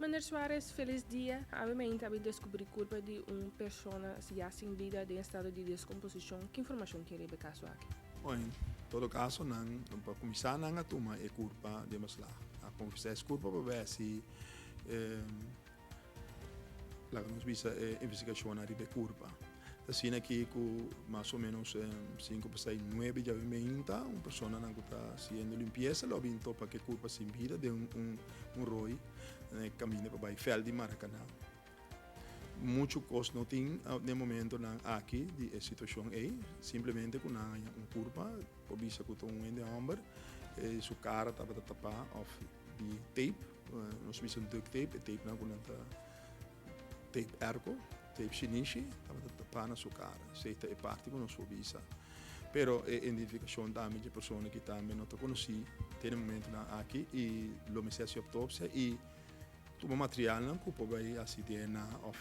Meneer Suarez, felis dia. Awe mainta a bin descubri curpa di un persona ya sin bida den estado di descomposicion. Ki informacion tin riba e caso aki? Bon, en todo caso nan pa cuminsa nan a tuma e curpa den beslag. A confisca es curpa pa bes si laga nos bisa e investigacionnan riba e curpa. Ta asina aki ku mas o menos sinku pa sei nuebe djawe meinta un personanan ku ta hasiendo limpiesa lo a bin topa ku e kurpa sin bida den un roi na e kaminda pa bai vèlt di Marakaná. Muchu kos no tin den momentonan aki di e situashon ei, simplemente ku nan haña un kurpa por bisa ku ta un hende hòmber, su kara tabata tapá òf di tape, nos bisa duct tape, e tapenan ku nan ta. Tape erko, tape shinishi, tabata tapá na su kara. Esei ta e parti ku nos por bisa. Pero e identifikashon tambe dje persona ki tambe no ta konosí te na e momentunan aki i lo mester hasi optopsia i tuma materialnan ku por bai hasi DNA òf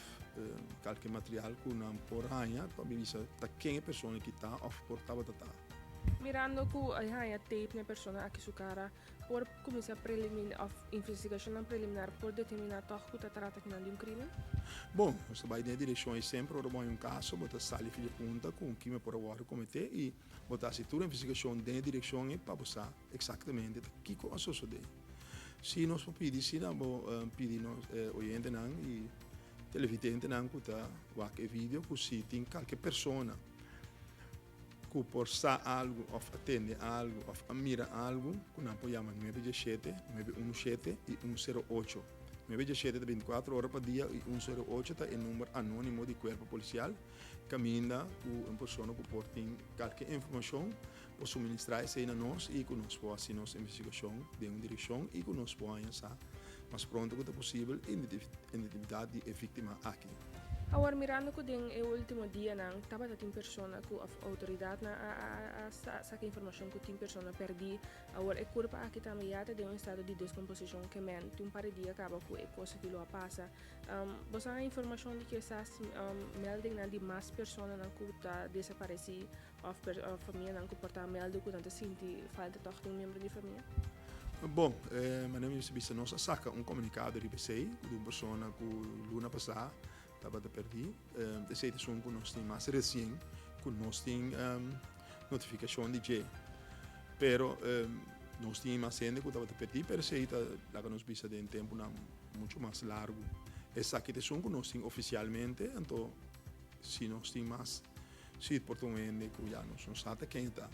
kalke material ku nan por haña pa bisa ta ken e persona ki ta òf por tabata ta. Mirando ku a haña tape na e persona aki su kara, Por kuminsá preliminar òf investigashonnan preliminar por determiná tòg ku ta trata kinan di un krímen? Bon, nos ta bai den e direkshon ei semper ora bo haña un kaso, bo ta sali fi dje punta ku un krimen por a wòrdu kometé i bo ta hasi tur investigashon den e direkshon ei pa bo sa eksaktamente ta kiko a sosodé. Si nos por pidi asina bo pidi nos oyentenan i televidentenan ku ta wak e video ku si tin kalke persona ku por sa algu òf a tende algu òf a mira algu ku nan por yama nuebe dieshete, nuebe unu shete i un sero ocho. Nuebe dieshete ta bintikuater ora pa dia i un sero ocho ta e number anónimo di kuerpo polisial kaminda ku un persona ku por tin kalke informashon por suministrá esei na nos i ku nos por hasi nos investigashon den un direkshon i ku nos por haña sa mas pronto ku ta posibel identidat di e víktima aki. Awor mirando ku den e ultimo dianan tabata tin persona ku of outoridatnan a a saka informashon ku tin persona pèrdí, awor e kurpa aki tambe ya ta den un estado di deskomposishon ke men tin un par di dia kaba ku e kos aki lo a pasa. Bo sa informashon di kisas meldingnan di mas personanan ku ta desaparesí Of famianan ku por ta meldu ku nan ta sinti falta tòg di un miembro di famia? Bon, manera mi mester bisa, nos a saka un komunikado riba esei di un persona ku luna pasá tabata pèrdí. Esei ta esun ku nos tin mas resien ku nos tin notifikashon di dje. Pero nos tin mas hende ku tabata pèrdí, pero esei ta laga nos bisa den tempunan muchu mas largu. Esaki ta esun ku nos tin ofisialmente, anto si nos tin mas. Si por ta un hende ku ya nos no sa ta ken e ta.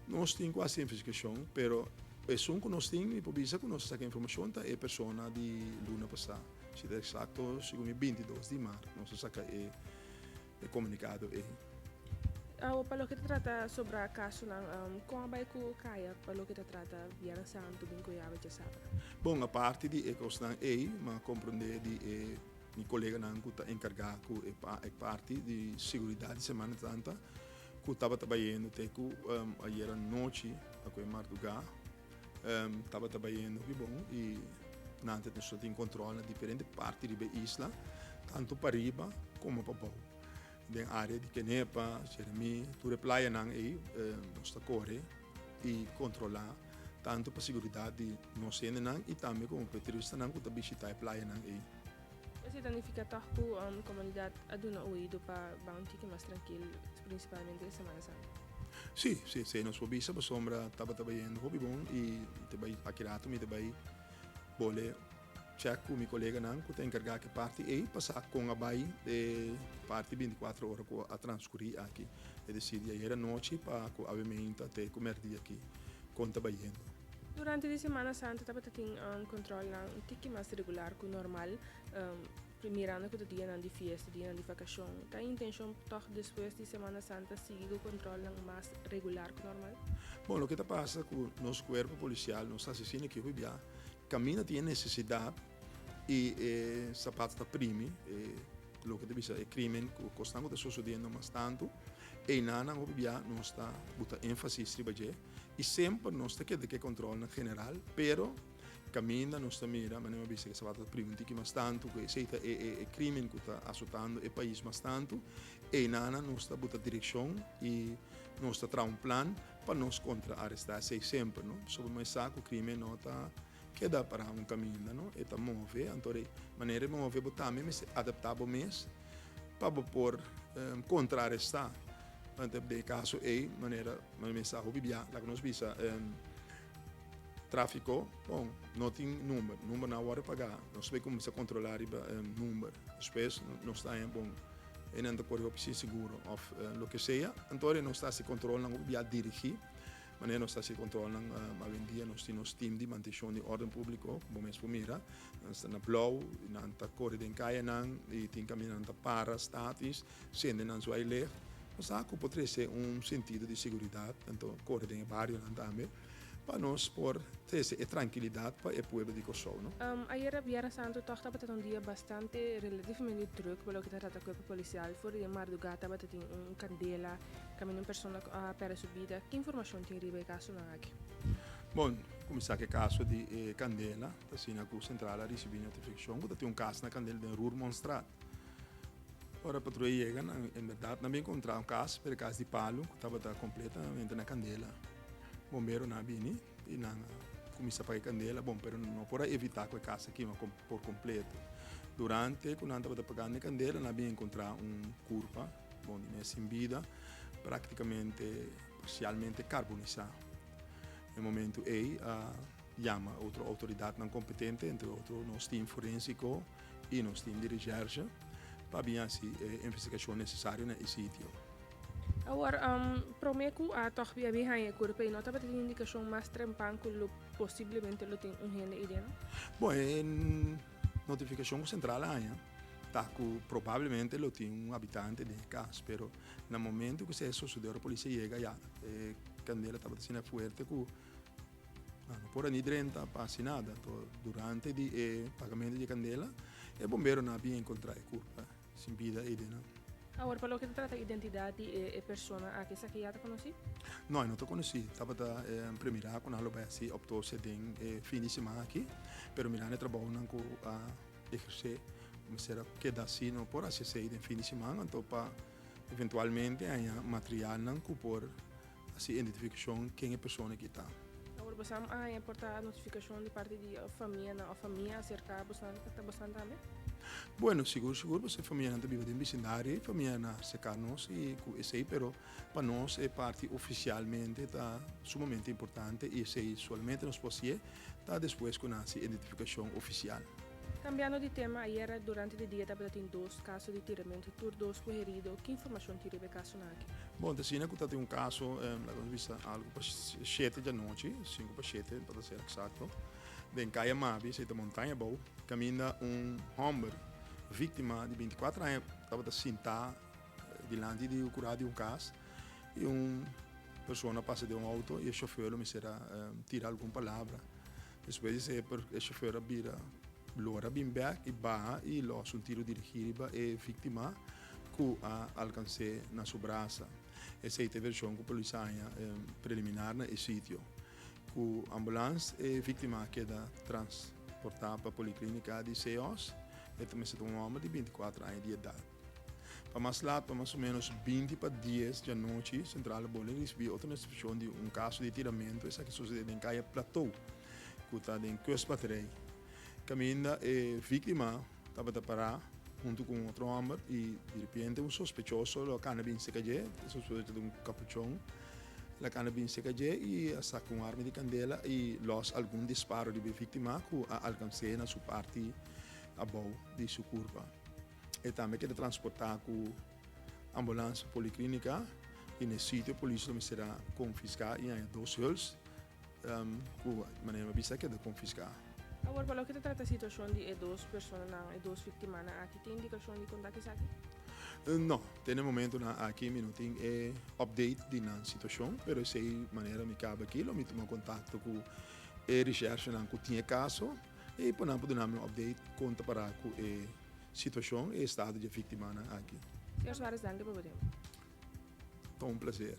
Nos tin ku hasi investigashon, pero esun ku nos tin, mi por bisa ku nos a saka informashon ta e persona di luna pasá. Si ta eksakto, segun mi 22 di mart nos a saka e komunikado ei. Awo pa loke ta trata sobra kasonan, kon a bai ku kaya pa loke ta trata Biernes Santu bin ku yawe djasabra? Bon, aparte di e kosnan ei, mi a komprondé di e. Mi koleganan ku ta enkargá ku e parti di seguridat di Semana Santa ku tabata bayendo te ku ayer anochi a ku e mardugá tabata bayendo hopi bon i nan ta tin kontrol na diferente parti riba e isla tantu pariba komo pabou. Den área di Kenepa, Jeremí, tur e playanan ei nos ta kore i kontrolá tantu pa seguridat di nos hendenan i tambe komo pa e turistanan ku ta bishitá e playanan ei. Esei ta nifiká tòg ku komunidat a duna oido pa ba un tiki mas trankil, prinsipalmente e Semana Santa? Sí, sí, esei nos por bisa pasobra tabata bayendo hopi bon i ta bai aki rato mi ta bai bole. Check ku mi koleganan ku ta enkargá ku e parti ei pa sa kon a bai e parti bintikuater ora ku a transkurí aki. E desir di ayer anochi pa ku awe meinta te ku mèrdia aki kon ta bayendo. Durante di Semana Santa tabata tin kontrolnan un tiki mas regular ku normal, mirando ku ta dianan di fiesta, dianan di vakashon. Ta intenshon tòg despues di Semana Santa sigui ku kontrolnan mas regular ku normal? Bon, loke ta pasa ku nos kuerpo polisial, nos ta asesino aki hopi bia. Kaminda tin e nesesidat i e sapato ta primi, e loke ta bisa e krimen ku kosnan ku ta sosodiendo mas tantu, einan hopi bia nos ta buta énfasis riba dje i semper nos ta keda ku e kòntròlnan general, pero kaminda nos ta mira manera mi a bisa ku e sapato ta primi un tiki mas tantu, ku esei ta e krimen ku ta asotando e pais mas tantu, einan nos ta buta direkshon i nos ta traha un plan. Pa nos kontra arestá esei semper, no? Pasobra mi sa ku krimen no ta. keda para un kaminda, no, e ta move, anto e manera e move bo tambe mester adaptá bo mes pa bo por kontrarestá. Anto den e kaso ei manera mi mester a hopi bia laga nos bisa tráfiko, bon, no tin number, numbernan a wòrdu pagá, nos bai kuminsá kontrolá riba number, despues nos ta haña bon e nan ta kore hopi sin seguro òf loke sea, anto nos ta hasi kontrolnan hopi bia dirigí. Manera nos ta hasi kontrolnan awendia nos tin nos team di mantenshon di orden públiko, bo mes por mira, nan sta na blou, nan ta kore den kayanan i tin kaminda nan ta para statis, sende nan su ailej. Nos sa ku por trese un sentido di seguridat, anto kore den e barionan tambe, pa nos por trese e trankilidat pa e pueblo di Kòrsou, no? Ayera Biernes Santu tòg tabata un dia bastante relativamente drùk pa loke ta trata kuerpo polisial. For di e mardugá tabata tin un kandela. Kaminda un persona ku a pèrdè su bida, ki informashon tin riba e kasonan aki? Bon, kuminsá ku e kaso di e kandela, ta asina ku sentral a risibí notifikashon ku ta tin un kas na kandela den Roermondstraat. Ora patruya yega, nan en bèrdat nan bin kontrá un kas, pero e kas di palu ku tabata kompletamente na kandela. Bomberonan a bini i nan a kuminsá paga e kandela, bon, pero no por a evitá ku e kas a kima por kompleto. Durante ku nan tabata pagando e kandela, nan a bin enkontrá un kurpa. Bon di mes sin bida, práktikamente parsialmente karbonisá. E momentu ei a yama otro outoridatnan kompetente, entre otro nos tim forensiko i nos tim di reshèrshe, pa bin hasi e investigashon nesesario na e sitio. Awor, promé ku a tòg bia bin haña e kurpa ei no tabata tin indikashon mas trempan ku lo posiblemente lo tin un hende ei den? Bon, e notifikashon ku sentral a haña ta ku probablemente lo tin un habitante den e kas, pero na momento ku esei a sosodé ora polis a yega ya e kandela tabata asina fuerte ku nan no por a ni drenta pa hasi nada. Anto durante di e pagamento di e kandela e bomberonan a bin enkontrá e kurpa sin bida ei den nan. Awor pa loke ta trata identidat di e persona aki, esaki ya ta konosí? No, e no ta konosí. Tabata premirá ku nan lo bai hasi optosia den e fin di siman aki, pero mirando e trabounan ku a ehersé mester a keda así, no por hasi esei den fin di siman, anto pa eventualmente haña materialnan ku por hasi identifikashon ken e persona aki ta. Awor boso a haña por ta notifikashon di parti di famianan òf famia aserka boso ta boso tambe? Bueno, sigur sigur pasobra e famianan ta biba den bisindario i famianan a aserka nos i ku esei, pero pa nos e parti ofisialmente ta sumamente importante i esei solamente nos por hasié ta despues ku nan hasi identifikashon ofisial. Kambiando di tema, ayera durante di dia tabata tin dos kaso di tiramentu, tur dos ku herido. Ki informashon tin riba e kasonan aki? Bon, ta asina ku ta tin un kaso, laga nos bisa algu pa shete djanochi, sinku pa shete pa ta ser eksakto, den Kaya Mabi, esei ta Montaña Abou, kaminda un hòmber víktima di binti kuater aña tabata sintá dilanti di kurá di un kas i un persona pasa den un outo i e shofèr lo mester a tira algun palabra. Despues di esei e shofèr a bira lora bin bèk i baha i lòs un tiru dirigí riba e víktima ku a alkans'é na su brasa. Esei ta e vershon ku polis a haña preliminar na e sitio. Ku ambulans e víktima a keda transportá pa poliklínika di CEOS. E ta mester ta un hòmber di 24 aña di edat. Pa mas lat, pa mas o menos binti pa dies djanochi, Centrale a bolbe risibí otro notifikashon di un kaso di tiramentu. Esaki sosodé den kaya Plateau, ku ta den Kustbatterij. Kaminda e víktima tabata pará huntu ku un otro hòmber i diripiente un sospechoso lo a kana bin seka dje. E sospechoso ta un kapuchon. El a kana bin seka dje i a saka un arma di kandela i lòs algun disparo riba e víktima ku a alkans'é na su parti abou di su kurpa. E tambe keda transportá ku ambulans pa poliklinika i na e sitio polis lo mester a konfiská i haña dos huls ku manera mi a bisa keda konfiská. Awor pa loke ta trata situashon di e dos personanan, e dos viktimanan aki, tin indikashon di konta esaki? No, te na e momentunan aki mi no tin e update di nan situashon, pero esei manera mi kaba aki lo mi tuma kontakto ku e reshèrshenan ku tin e kaso. I por nan por duna mi un update kon ta para ku e situashon i e estado di e viktimanan aki. Señor Suarez danki pa bo tempu. Ta un placer.